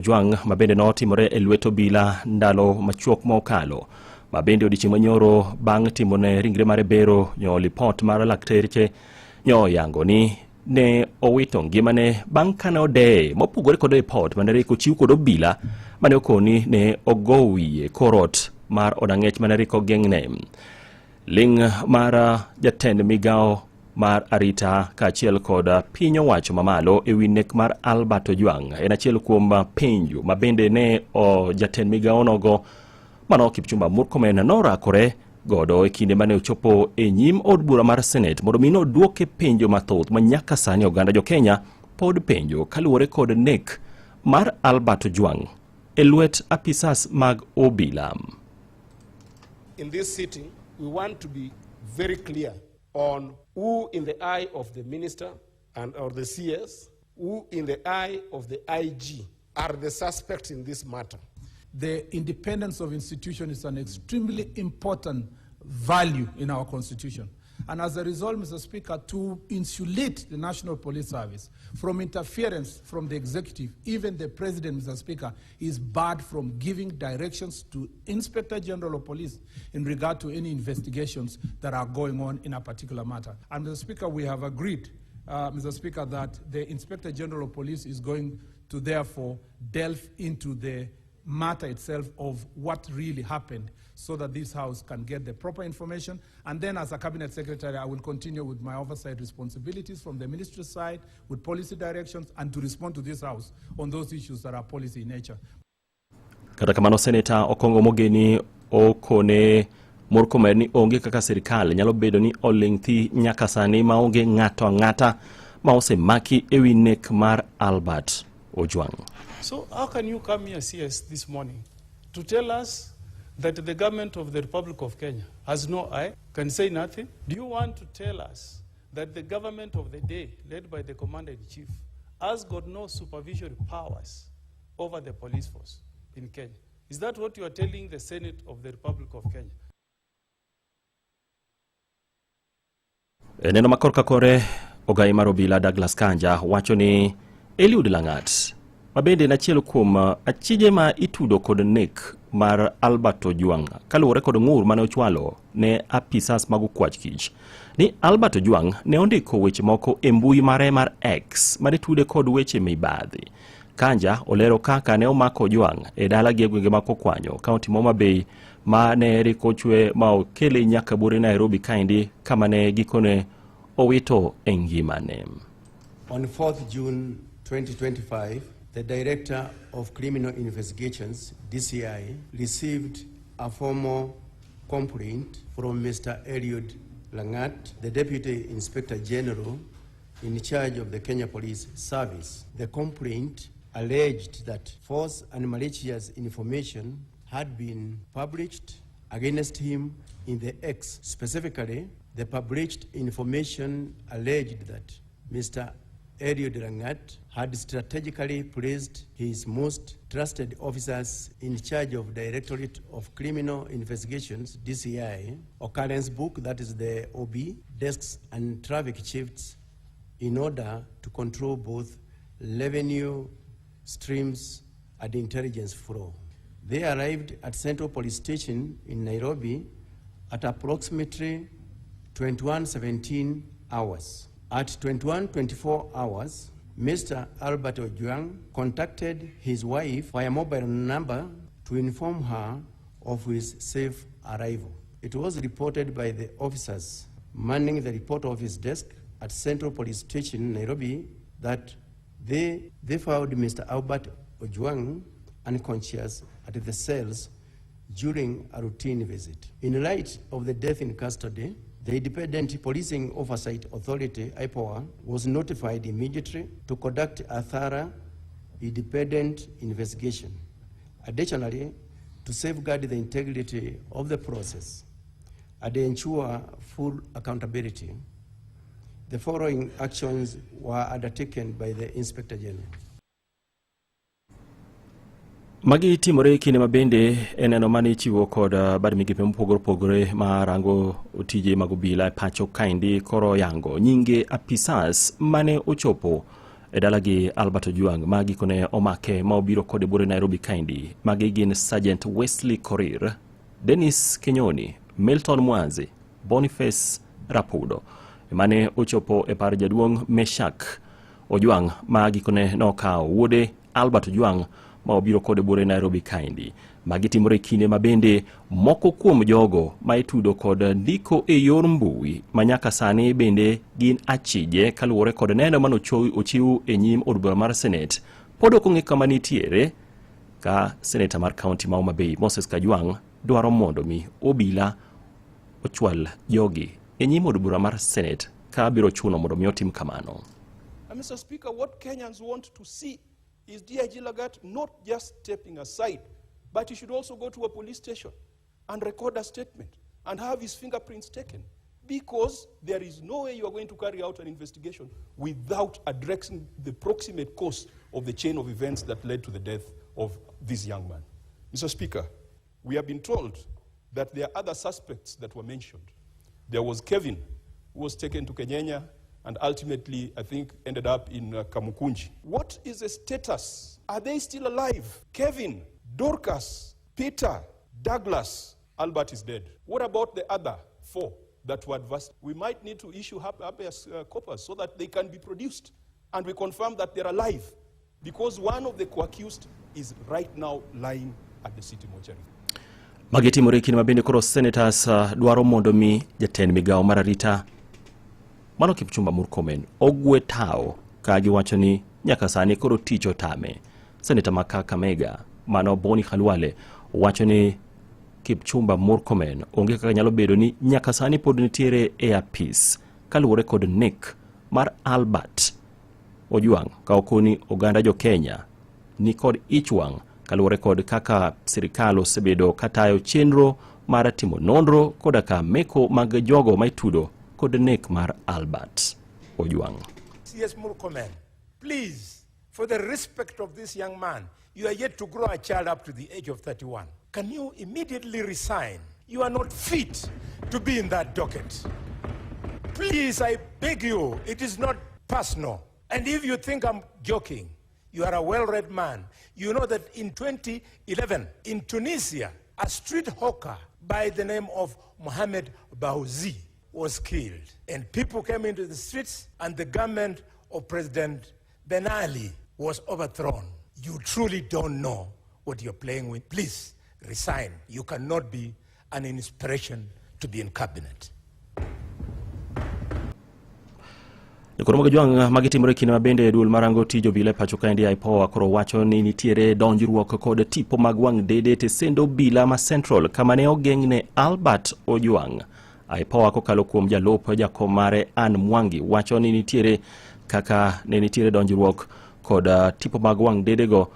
Ojwang ma bende notimore e lwet obila ndalo machuok mokalo ma bende odiechieng' manyoro bang' timone ringre mare bero nyo lipot mar lakteche nyo oyango ni ne owito ngimane bang' kane odeye mopogore kod ripot mane rik ochiw kod obila mane okoni ne ogo wiye korot mar od ang'ech mane rik ogeng'ne. Ling' mar jatend migawo mar arita kaachiel kod piny owacho mamalo e wi nek mar Albert Ojwang en achiel kuom penjo ma bende ne o jatend migawo nogo mano Kipchumba Murkomen norakore godo e kinde mane ochopo e nyim od bura mar Senate mondo mi nodwoke penjo mathoth ma nyaka sani oganda jo Kenya pod penjo kaluwore kod nek mar Albert Ojwang e lwet apisas mag obila. In this sitting, we want to be very clear on who in the eye of the minister and or the CS, who in the eye of the IG are the suspects in this matter. The independence of institution is an extremely important value in our constitution. And as a result, Mr. Speaker, to insulate the National Police Service from interference from the executive, even the president, Mr. Speaker, is barred from giving directions to Inspector General of Police in regard to any investigations that are going on in a particular matter. And Mr. Speaker, we have agreed, Mr. Speaker, that the Inspector General of Police is going to therefore delve into the matter itself of what really happened so that this house can get the proper information. And then as a cabinet secretary, I will continue with my oversight responsibilities from the ministry side, with policy directions, and to respond to this house on those issues that are policy in nature. Kata kamano, Seneta Okongo Mogeni okone Murkomen ni onge kaka sirikal nyalo bedo ni oling' thi nyaka sani maonge ng'ato ang'ata ma osemaki e wi nek mar Albert Ojwang. So how can you come here, CS, this morning to tell us that the government of the Republic of Kenya has no eye, can say nothing? Do you want to tell us that the government of the day, led by the commander-in-chief, has got no supervisory powers over the police force in Kenya? Is that what you are telling the Senate of the Republic of Kenya? E neno ma korka kore, ogai mar obila Douglas Kanja wacho ni Eliud Langat ma bende en achiel kuom achije ma itudo kod nek mar Albert Ojwang kaluwore kod ng'ur mane ochwalo ne apisas mag okwach kich ni Albert Ojwang ne ondiko weche moko e mbui mare mar X mane tude kod weche mibadhi. Kanja olero kaka ne omako Ojwang e dalagi e gwenge ma Kokwanyo, kaunti ma Homa Bay, ma ne rik ochwe ma okele nyaka buore Nairobi kaendi kama ne gikone owito e ngimane. On 4th June 2025, the Director of Criminal Investigations, DCI, received a formal complaint from Mr. Eliud Langat, the Deputy Inspector General in charge of the Kenya Police Service. The complaint alleged that false and malicious information had been published against him in the X. Specifically, the published information alleged that Mr. Eliud Langat had strategically placed his most trusted officers in charge of Directorate of Criminal Investigations, DCI, occurrence book, that is the OB, desks and traffic chiefs in order to control both revenue streams and intelligence flow. They arrived at Central Police Station in Nairobi at approximately 21:17 hours. At 21:24 hours, Mr. Albert Ojwang contacted his wife via mobile number to inform her of his safe arrival. It was reported by the officers manning the report office desk at Central Police Station, Nairobi, that they found Mr. Albert Ojwang unconscious at the cells during a routine visit. In light of the death in custody, the Independent Policing Oversight Authority, IPOA, was notified immediately to conduct a thorough, independent investigation. Additionally, to safeguard the integrity of the process and ensure full accountability, the following actions were undertaken by the Inspector General. Magi timore e kinde ma bende e neno mane ichiwo kod bad migepe mopogore opogore ma rango tije mag obila e pacho kaendi koro yango nyinge apisas mane ochopo e dalagi Albert Ojwang ma gikone omake ma obiro kode buore Nairobi kaendi. Magi gin Sergeant Wesley Korir, Dennis Kenyoni, Milton Mwanzi, Boniface Rapudo mane ochopo e par jaduong' Meshak Ojwang ma gikone nokawo wuode Albert Ojwang ma obiro kode buore Nairobi kaendi. Magi timore e kinde ma bende moko kuom jogo ma itudo kod ndiko e yor mbui ma nyaka sani bende gin achije kaluwore kod neno mane ochiw e nyim od bura mar Senate pod ok ong'e kama nitiere ka seneta mar kaunti ma Homa Bay Moses Kajwang' dwaro mondo mi obila ochwal jogi e nyim od bura mar Senate ka biro chuno mondo mi otim kamano. And Mr. Speaker, what Kenyans want to see is DIG Lagat not just stepping aside, but he should also go to a police station and record a statement and have his fingerprints taken. Because there is no way you are going to carry out an investigation without addressing the proximate cause of the chain of events that led to the death of this young man. Mr. Speaker, we have been told that there are other suspects that were mentioned. There was Kevin, who was taken to Kenya and ultimately, I think, ended up in Kamukunji. What is the status? Are they still alive? Kevin, Dorcas, Peter, Douglas, Albert is dead. What about the other four that were adversed? We might need to issue habeas corpus so that they can be produced and we confirm that they're alive, because one of the co-accused is right now lying at the city mortuary. Magi timore e kinde ma bende koro senators dwaro mondo mi jatend migawo mar arita mano Kipchumba Murkomen ogwe tawo ka giwacho ni nyaka sani koro tich otame. Seneta ma Kakamega mano Boni Khalwale wacho ni Kipchumba Murkomen onge kaka nyalo bedo ni nyaka sani pod nitiere e apis kaluwore kod nek mar Albert Ojwang ka okoni oganda jo Kenya ni kod ich wang' kaluwore kod kaka sirikal osebedo katayo chenro mar timo nonro koda ka meko mag jogo ma itudo kod nek mar Albert Ojwang. CS Murkomen, please, for the respect of this young man, you are yet to grow a child up to the age of 31. Can you immediately resign? You are not fit to be in that docket. Please, I beg you, it is not personal. And if you think I'm joking, you are a well-read man. You know that in 2011, in Tunisia, a street hawker by the name of Mohamed Bouazizi was killed. And people came into the streets and the government of President Ben Ali was overthrown. You truly don't know what you're playing with. Please resign. You cannot be an inspiration to be in cabinet. Koro mag Ojwang magi timore kinde ma bende duol marango tij obila e pacho kaendi IPOA koro wacho ni nitiere donjruok kod tipo mag wang' dede tesend obila ma Central kama ne ogeng'ne Albert Ojwang. IPOA kokalo kuom jalup jakom mare Anne Mwangi wacho ni nitiere kaka ne nitiere donjruok kod tipo mag wang' dedego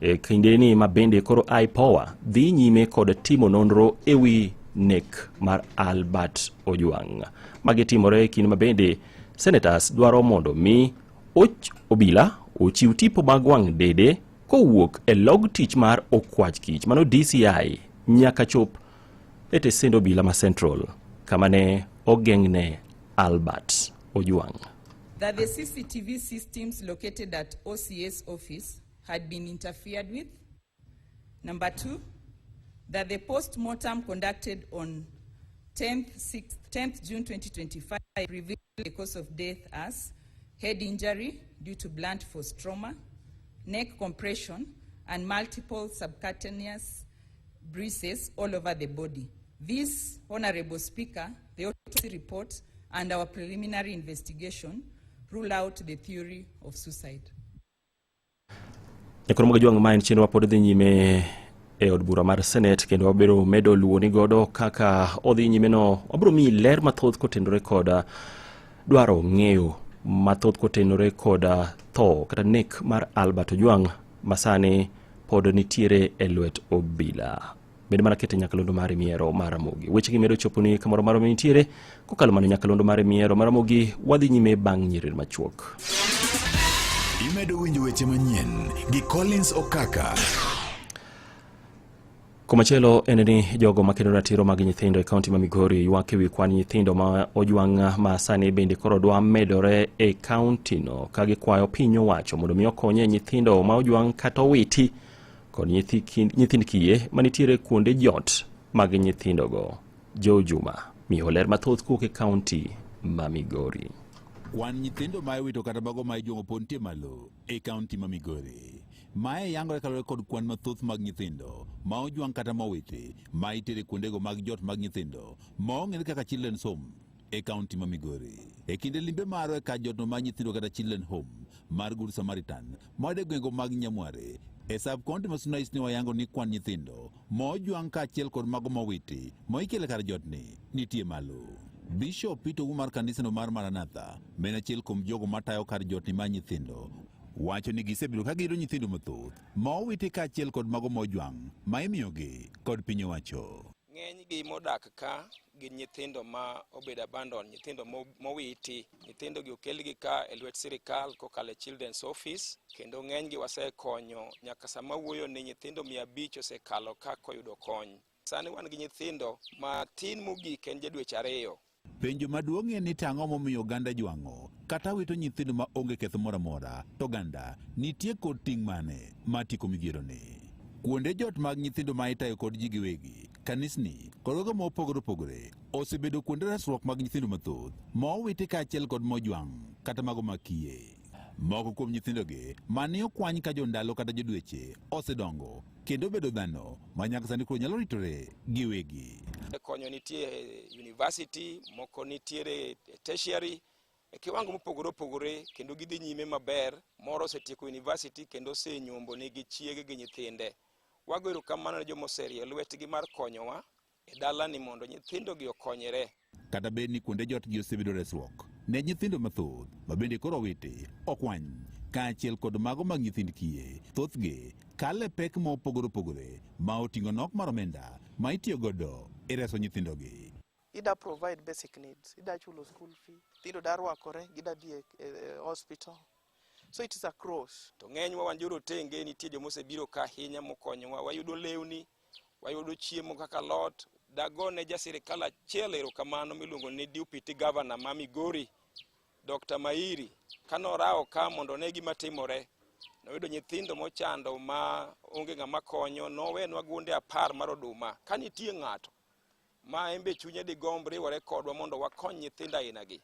e kindeni ma bende koro IPOA dhi nyime kod timo nonro e wi nek mar Albert Ojwang. Magi timore e kinde ma bende senators dwaro mondo mi obila ochiw tipo mag wang' dede kowuok e log tich mar okwach kich mano DCI nyaka chop e tesend obila ma Central kama ne ogeng'ne Albert Ojwang. That the CCTV systems located at OCS office had been interfered with. Number two, that the post-mortem conducted on 10th June 2025 revealed the cause of death as head injury due to blunt force trauma, neck compression, and multiple subcutaneous bruises all over the body. This, Honorable Speaker, the autopsy report and our preliminary investigation rule out the theory of suicide. Nyakoro mag Ojwang ma en chenro mapod dhi nyime e od bura mar Senate kendo wabiro medo luwo ni godo kaka odhi nyime no wabiro miyi ler mathoth kotenore kod dwaro ng'eyo mathoth kotenore kod tho kata nek mar Albert Ojwang masani pod nitiere e lwet obila. Bende mana kete nyakalondo mar miero mar Ramogi. Weche gi medo choponi kamoro maro nitiere kokalo mana nyakalondo mar miero mar Ramogi wadhi nyime bang' nyiriri machuok. Imedo winjo weche manyien gi Collins Okaka. Komachielo en ni jogo makedo ratiro mag nyithindo e kaunti ma Migori ywak ewi kwan nyithindo ma ojwang' ma sani bende koro dwa medore e kaunti no ka gikwayo piny owacho mondo mi okonye nyithindo ma ojwang' kata owiti kod nyithind kiye manitiere kuonde jot mag nyithindogo. Joe Juma miyo ler mathoth kowuok e kaunti ma Migori. Kwan nyithindo ma iwito kata mago ma ijwang'o pod nitie malo e kaunti ma Migori. Mae yangore kaluwore kod kwan mathoth mag nyithindo ma ojwang' kata ma owiti ma itere kuondego mag jot mag nyithindo ma ong'ere kaka Children's Home e kaunti ma Migori. E kinde limbe marwa e kar jotno mag nyithindo kata Children Home mar Good Samaritan ma e gwenge mag Nyamware e sub county ma Suna East ne wayango ni kwan nyithindo ma ojwang' kaachiel kod mago mowiti ma ikelo e kar jotni nitie malo. Bishop Peter Ouma mar kanisano mar Maranatha ma en achiel kuom jogo matayo kar jotni mar nyithindo wacho ni gisebedo ka giyudo nyithindo mathoth ma owiti kaachiel kod mago mojwang' ma imiyogi kod piny owacho. Ng'eny gi modak ka gin nyithindo ma obedo abandon, nyithindo mowiti. Nyithindo gi okelgi ka e lwet sirikal kokalo e Children's Office, kendo ng'eny gi wasekonyo nyaka sama wuoyo ni nyithindo 500 osekalo ka koyudo kony. Sani wan gi nyithindo matin mogik en ja dweche 2. Penjo maduong' en ni tang'o momiyo oganda jwang'o kata wito nyithindo ma onge ketho moro amora to oganda nitie kod ting' mane mar tieko midhieroni. Kuonde jot mag nyithindo ma itayo kod ji giwegi, kanisni kod gogo mopogore opogore osebedo kuonde resruok mag nyithindo mathoth ma owiti kaachiel kod mojwang' kata mago mag kiye. Moko kuom nyithindogi mane okwany ka jondalo kata jodweche osedongo kendo bedo dhano ma nyaka sani koro nyalo ritore giwegi. Konyo nitie university, moko nitiere tertiary, e kiwango mopogore opogore kendo gidhi nyime maber. Moro osetieko university kendo osenyombo nigi chiege gi nyithinde. Wago erokamano ne joma oserie lwetgi mar konyowa e dalani mondo nyithindogi okonyre. Kata bed ni kuonde jotgi osebedo resruok ne nyithindo mathoth ma bende koro owiti okwany kaachiel kod mago mag nyithind kiye, thothgi kalo e pek mopogore opogore ma oting'o nok mar omenda ma itiyo godo e reso nyithindogi. Ida provide basic needs, ida chulo school fee, nyithindo da rwakore, gida dhi e hospital. So it is a cross. To ng'enywa wan jorotenge, nitie joma osebiro ka ahinya mokonyowa. Wayudo lewni, wayudo chiemo kaka alot. Dagone ja sirikal achiel erokamano miluongo ni Deputy Governor ma Migori, Dr. Mairi. Kanorawo ka mondo one gima timore, noyudo nyithindo mochando ma onge ng'ama konyo, nowenwa gunde 10 mar oduma. Ka nitie ng'ato ma en be chunye digomb riwore kodwa mondo wakony nyithindo ainagi,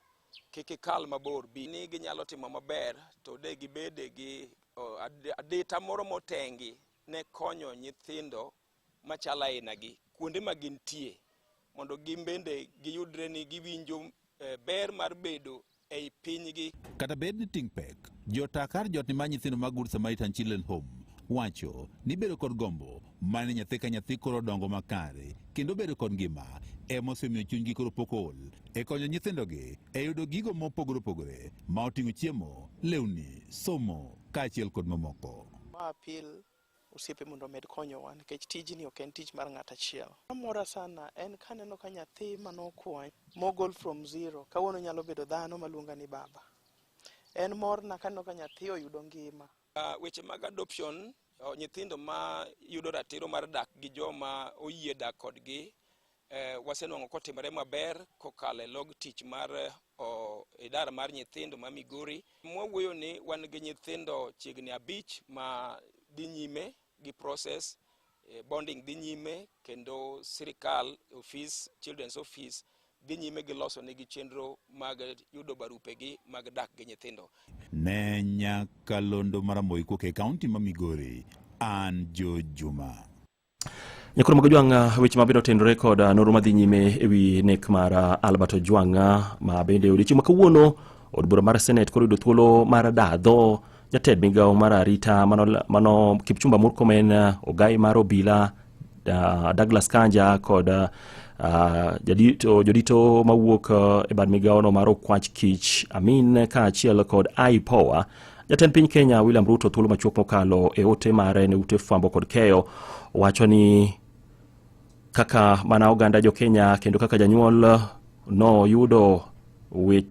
kik ikal mabor, bi ni ginyalo timo maber to de gibede gi adita moro motengi ne konyo nyithindo machalo ainagi kuonde ma gintie, mondo gin bende giyudre ni giwinjo ber mar bedo ei pinygi. Kata bed ni ting' pek, jota kar jotni mar nyithindo mag Good Samaritan Children Home wacho ni bedo kod gombo mane nyathi ka nyathi koro dongo makare kendo bedo kod ngima ema osemiyo chunygi koro pok ool e konyo nyithindogi e yudo gigo mopogore opogore ma oting'o chiemo, lewni, somo kaachiel kod mamoko. Ma appeal osiepe mondo omed konyowa nikech tijni ok en tich mar ng'ato achiel. Mora sana en kaneno ka nyathi manokwany mogol from zero kawuono nyalo bedo dhano maluonga ni baba. En morna kaneno ka nyathi oyudo ngima. Weche mag adoption, nyithindo ma yudo ratiro mar dak gi joma oyie dak kodgi, wasenwang'o kotimore maber kokalo e log tich mar idara mar nyithindo ma Migori. Mwawuoyo ni wan gi nyithindo chiegni 5 ma dhi nyime gi process, bonding dhi nyime kendo sirikal office, Children's Office dhi nyime gi loso negi chenro mag yudo barupegi mag dak gi nyithindo. Ne Nyakalondo mar Moi kowuok e kaunti ma Migori, an Joe Juma. Nyakoro mag Ojwang', weche mabende otenore kod nonro madhi nyime ewi nek mar Albert Ojwang' ma bende odiechieng' ma kawuono od bura mar Senate koro yudo thuolo mar dadho jatend migawo mar arita mano Kipchumba Murkomen, ogai mar obila Douglas Kanja kod jodito mawuok e bad migawono mar Okwach Kich Amin kaachiel kod IPOA. Jatend piny Kenya William Ruto thuolo machuok mokalo e ote mare ne ute fwambo kod keyo wacho ni kaka mana oganda jo Kenya kendo kaka janyuol noyudo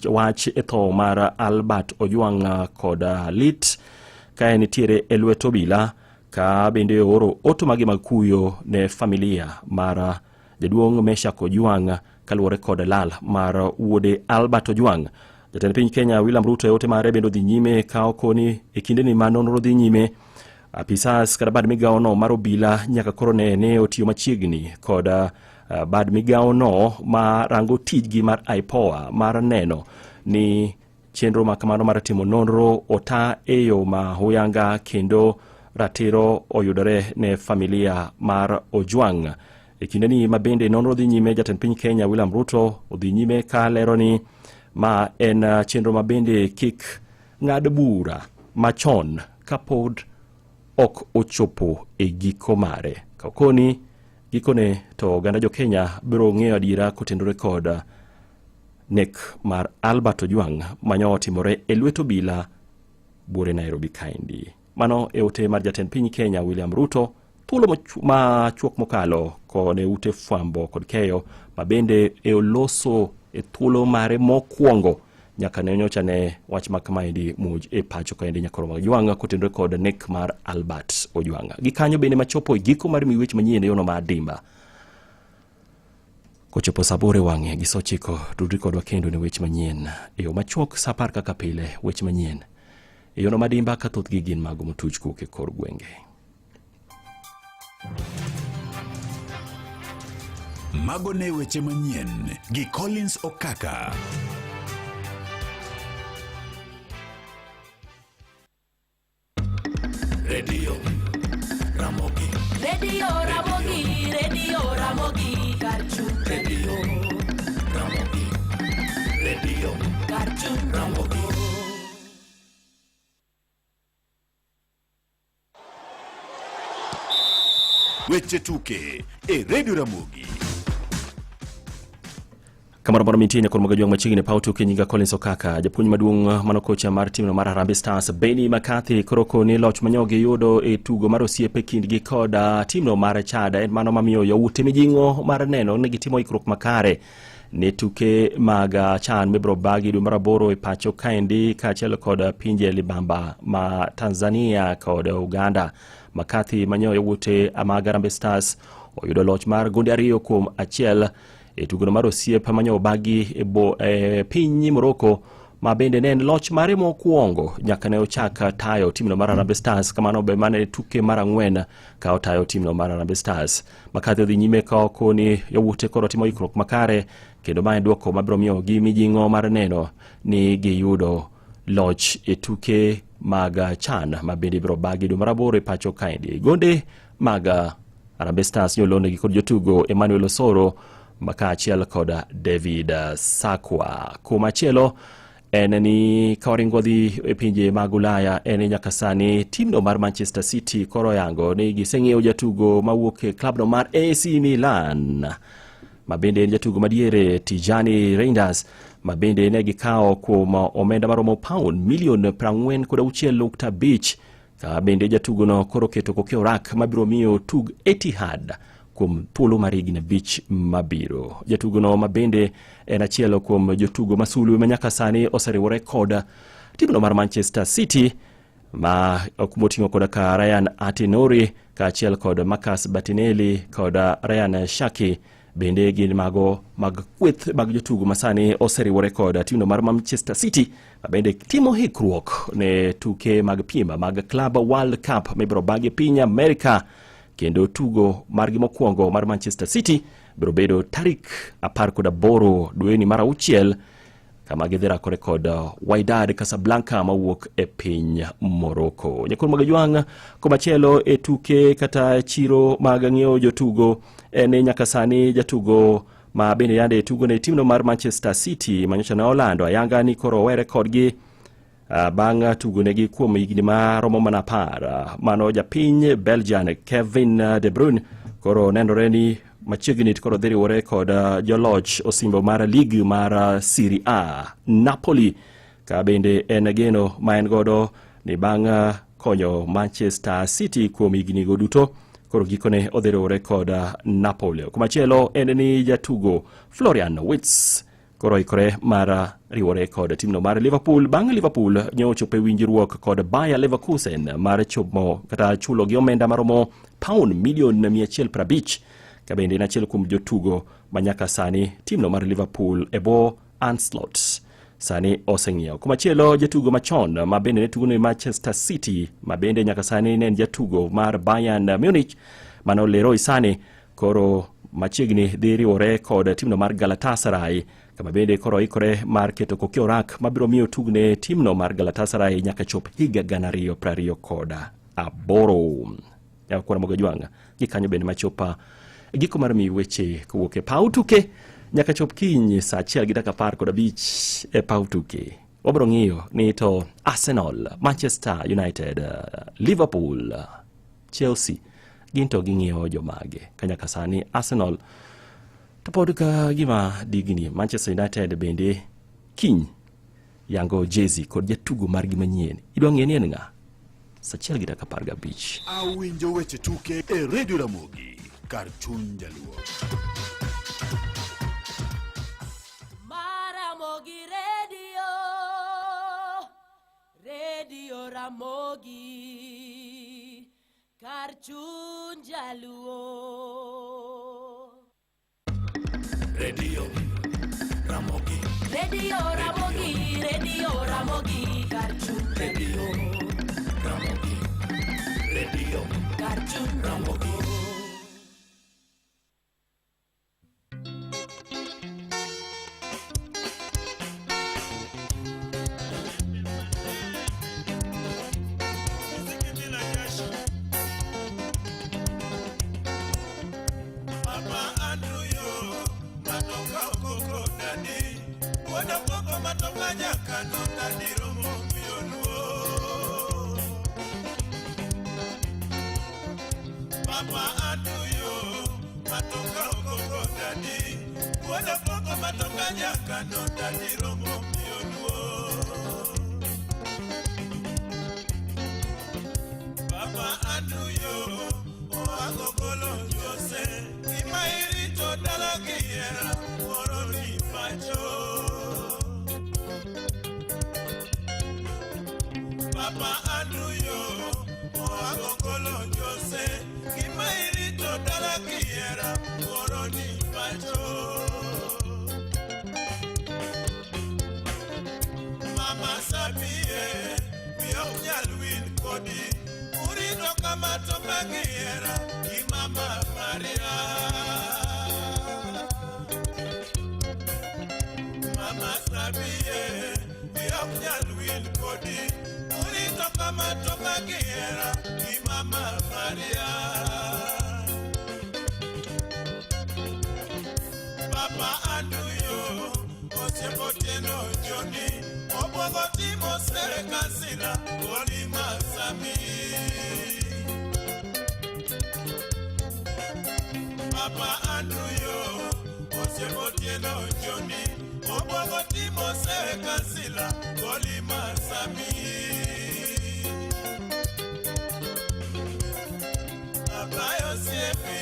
wach e tho mar Albert Ojwang' kod lit ka en nitiere e lwet obila Ka bende ooro ote mage mag kuyo ne familia mar jaduong' Meshack Ojwang' kaluwore kod lal mar wuode Albert Ojwang'. Jatend piny Kenya William Ruto e ote mare bende odhi nyime ka okoni e kindeni ma nonro dhi nyime apisas kata bad migawono mar obila nyaka koro ne ni otiyo machiegni kod bad migawono ma rango tijgi mar IPOA mar neno ni chenro ma kamano mar timo nonro ota e yo ma huyanga kendo ratiro oyudore ne familia mar Ojwang'. E kindeni ma bende nonro dhi nyime, jatend piny Kenya William Ruto odhi nyime ka lero ni ma en chenro ma bende kik ng'ad bura machon kapod ok ochopo e giko mare. Kakoni gikone to oganda jo Kenya biro ng'eyo adiera kotenore kod nek mar Albert Ojwang' manyo otimore e lwet obila buore Nairobi kaendi. Mano e ote mar jatend piny Kenya William Ruto thuolo machuok mokalo kone ute fwambo kod keyo ma bende e oloso e thuolo mare mokwongo nyaka ne nyocha ne wach ma kamaendi muoj e pacho kaendi nyakoro mag Ojwang' kotenore kod nek mar Albert Ojwang'. Gikanyo bende machopo e giko mar miyi weche manyien e yono ma adimba. Kochopo sa aboro e wang'e gi sa ochiko, tudri kodwa kendo ne weche manyien e yo machuok sa apar kaka pile weche manyien e yono madimba ka thothgi gin mago motuch kowuok e kor gwenge. Mago ne weche manyien gi Collins Okaka. Radio Ramogi. Radio Ramogi, Radio Ramogi, Karchun. Radio Ramogi. Radio Karchun. Ramogi. Weche tuke e Radio Ramogi. Kamoro moro mintie nyakor mag Ojwang' machiegni paw tuke nyinga Collins Okaka japuonj maduong' mano kocha mar timno mar Harambee Stars Benni McCarthy koro koni loch manyo giyudo e tugo mar osiep e kindgi kod timno mar Chad en mano mamiyo yawuote mijing'o mar neno ni gitimo ikruok makare ne tuke mag CHAN mibiro bagi dwe mar aboro e pacho kaendi kaachiel kod pinje libamba ma Tanzania kod Uganda. McCarthy manyo yawuote mag Harambee Stars oyudo loch mar gonde 2-1 e tugono mar osiep manyo obagi e, e piny Morocco ma bende ne en loch mare mokwongo nyaka ne ochak tayo timno mar Harambee Stars. Kamano be mane tuke mar 4 ka otayo timno mar Harambee Stars. McCarthy odhi nyime ka okoni yawuote koro timo ikruok makare kendo mae duoko mabiro miyo gi mijing'o mar neno ni giyudo loch e tuke mag CHAN ma bende ibiro bagi dwe mar aboro e pacho kaendi. Gonde mag Harambee Stars nyolonegi kod jotugo Emmanuel Osoro kaachiel kod David Sakwa. Kumachielo en ni ka waringo dhi e pinje mag Ulaya en ni nyaka sani timno mar Manchester City koro yango ni giseng'iewo jatugo mawuok e klabno mar AC Milan ma bende en jatugo madiere Tijani Reinders ma bende ne gikawo kuom omenda maromo pound milion 46.5 ka bende jatugono koro keto koke orak mabiro miyo tug Etihad kuom thuolo mar higni 5 mabiro. Jatugono ma bende en achiel kuom jotugo masulwe ma nyaka sani oseriwore kod timno mar Manchester City ma moting'o koda ka Ryan Atinori kaachiel kod Marcus Bettinelli kod Ryan Cherki bende gin mago mag kweth mag jotugo masani oseriwore kod timno mar Manchester City ma bende timo hikruok ne tuke mag piem mag Club World Cup mibiro bagi piny Amerika kendo tugo margi mokwongo mar Manchester City biro bedo tarik 18 dweni mar auchiel kama gidhi rakore kod Wydad Casablanca mawuok e piny Morocco. Nyakor mag Ojwang' komachielo e tuke kata chiro mag ng'iewo jotugo en ni nyaka sani jatugo ma bende yande tugo ne timno mar Manchester City manyocha ne olando ayanga ni koro owere kodgi bang' tugo negi kuom higni maromo mana 10. Mano japiny Belgian Kevin De Bruyne koro nenore ni machiegni to koro dhi riwore kod joloch osimbo mar league mar Serie A Napoli ka bende en geno ma en godo ni bang' konyo Manchester City kuom higni go duto koro gikone odhi riwore kod Napoli. Kumachielo en ni jatugo Florian Wirtz Koro oikore mar riwore kod timno mar Liverpool bang' Liverpool nyo ochopo e winjruok kod Bayer Leverkusen mar chomo kata chulo gi omenda maromo pound milion 150 ka bende en achiel kuom jotugo ma nyaka sani timno mar Liverpool e bwo Arne Slot sani oseng'iewo. Komachielo jatugo machon ma bende ne tugo ne Manchester City ma bende nyaka sani ne en jatugo mar Bayern Munich mano Leroy Sane koro machiegni dhi riwore kod timno mar Galatasaray kama bende koro oikore mar keto koke orak mabiro miyo tugne timno mar Galatasaray nyaka chop higa 2028. Yakwara mogo jwang' gi kanyo bende machopa giko mar miyi weche kowuok e paw tuke nyaka chop kiny saa 1:15 e paw tuke. Wabiro ng'iyo ni to Arsenal, Manchester United, Liverpool, Chelsea gin to ging'iyo jomage ka nyaka sani Arsenal to pod ka gima digni. Manchester United bende kiny yango jezi kod jatugo margi manyien. Idwa ng'e ni en ng'a? Saa 1:15. Awinjo weche tuke e Radio Ramogi kar chuny Jaluo. Maramogi Radio, Radio Ramogi, kar chuny Jaluo. Radio Ramogi. Radio Ramogi, Radio Ramogi, kar chuny Radio Ramogi. Radio kar chuny Ramogi. Papa Andrew yo matoka okoko dadi wuod okoko matoka jakano dadi romo miyo luo Papa Andrew yo matoka okoko dadi wuod okoko matoka jakano dadi romo miyo luo Papa Andrew yo oago golo Jose gima irito dala gi hera moro ni pacho Papa Andrew yo oago golo Jose gima irito dala gi hera moro ni pacho Mama Sabie wiya ok nyal wil kodi urito kama toka gi hera gi Mama Maria Mama Sabie wiya ok nyal wil kodi urito kama toka gi hera gi Mama Maria Papa Andrew yo osiepo Otieno Joni obwogo timo sere kansila goli Masami Papa Andrew yo osiepo Otieno Joni obwogo timo sere kansila goli Masami Abayo osiepi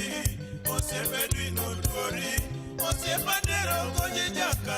osiepe Edwin Oduori osiepa Ndero Goji Jaka